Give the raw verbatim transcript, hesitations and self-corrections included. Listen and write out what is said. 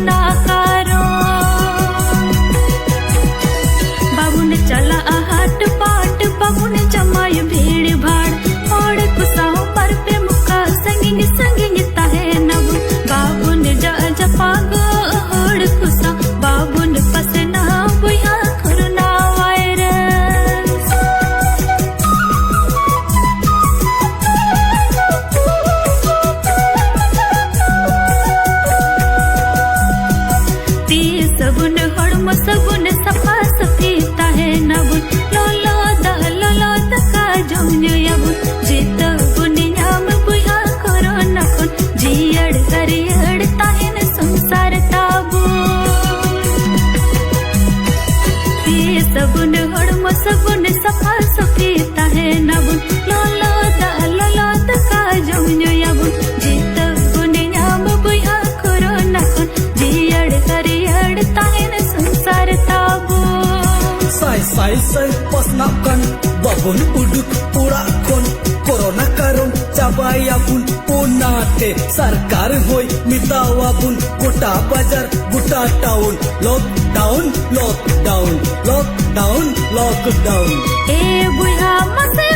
ᱱᱟᱠᱟᱨᱚ᱾ ᱵᱟᱵᱚᱱ ᱪᱟᱞᱟᱜᱼᱟ ᱦᱟᱴ ᱯᱟᱴ, ᱵᱟᱵᱚᱱ ᱡᱚᱢᱟᱭ ᱵᱷᱤᱲ ᱵᱷᱟᱲ᱾ ᱦᱚᱲ ᱠᱚ ᱥᱟᱶ ᱵᱟᱨ ᱯᱮ ᱢᱚᱠᱟ ᱥᱟᱺᱜᱤᱧ ᱥᱟᱺᱜᱤᱧ ᱛᱟᱦᱮᱱᱟᱵᱚᱱ᱾ ᱵᱟᱵᱚᱱ ᱡᱟᱜ ᱡᱟᱯᱟᱜᱚᱜ ᱦᱚᱲ ᱠᱚ ᱥᱟᱶ, ᱵᱟᱵᱚᱱ ᱯᱟᱥᱱᱟᱣ ᱵᱚᱭᱦᱟ ᱠᱳᱨᱳᱱᱟ ᱵᱷᱟᱭᱨᱟᱥ᱾ ᱛᱤ ᱥᱟᱵᱚᱱ, ᱦᱚᱲᱢᱚ ᱥᱟᱵᱚᱱ, ᱥᱟᱯᱷᱟ ᱥᱟᱹᱯᱷᱤ ᱛᱟᱦᱮᱱᱟᱵᱚᱱ᱾ ᱞᱚᱞᱚ ᱫᱟᱜ, ᱞᱚᱞᱚ ᱫᱟᱠᱟ ᱡᱚᱢ ᱧᱩᱭᱟᱵᱚᱱ᱾ ᱡᱤᱛᱟᱹᱣ ᱵᱚᱱ ᱧᱟᱢ ᱵᱚᱭᱦᱟ ᱠᱳᱨᱳᱱᱟ ᱠᱷᱚᱱ᱾ ᱡᱤᱭᱟᱹᱲ ᱦᱟᱹᱨᱭᱟᱹᱲ ᱛᱟᱦᱮᱱ ᱥᱚᱝᱥᱟᱨ ᱛᱟᱵᱚᱱ᱾ ᱛᱤ ᱥᱟᱵᱚᱱ, ᱦᱚᱲᱢᱚ ᱥᱟᱵᱚᱱ, ᱥᱟᱯᱷᱟ ᱥᱟᱹᱯᱷᱤ ᱛᱟᱦᱮᱱᱟᱵᱚᱱ᱾ ᱞᱚᱞᱚ ᱫᱟᱜ, ᱞᱚᱞᱚ ᱫᱟᱠᱟ ᱡᱚᱢ ᱧᱩᱭᱟᱵᱚᱱ᱾ ᱡᱤᱛᱟᱹᱣ ᱵᱚᱱ ᱧᱟᱢ ᱵᱚᱭᱦᱟ ᱠᱳᱨᱳᱱᱟ ᱠᱷᱚᱱ᱾ ᱡᱤᱭᱟᱹᱲ ᱦᱟᱹᱨᱭᱟᱹᱲ ᱛᱟᱦᱮᱱ ᱥᱚᱝᱥᱟᱨ ᱛᱟᱵᱚᱱ᱾ ᱥᱟᱭ ᱥᱟᱭ ᱥᱟᱭ ᱯᱟᱥᱱᱟᱜ ᱠᱟᱱ, ᱵᱟᱵᱚᱱ ᱩᱰᱩᱠ ᱚᱲᱟᱜ ᱠᱷᱚᱱ᱾ ᱠᱳᱨᱳᱱᱟ ᱠᱟᱨᱚᱱ ᱪᱟᱵᱟᱭᱟᱵᱚᱱ ᱚᱱᱟᱛᱮ᱾ ᱥᱚᱨᱠᱟᱨ ᱦᱚᱸᱭ ᱢᱮᱛᱟᱣᱟᱵᱚᱱ, ᱜᱚᱴᱟ ᱵᱟᱡᱟᱨ, ᱜᱚᱴᱟ town, lockdown, lockdown, lockdown, lockdown. ᱮ ᱵᱚᱭᱦᱟ ᱢᱟᱥᱮ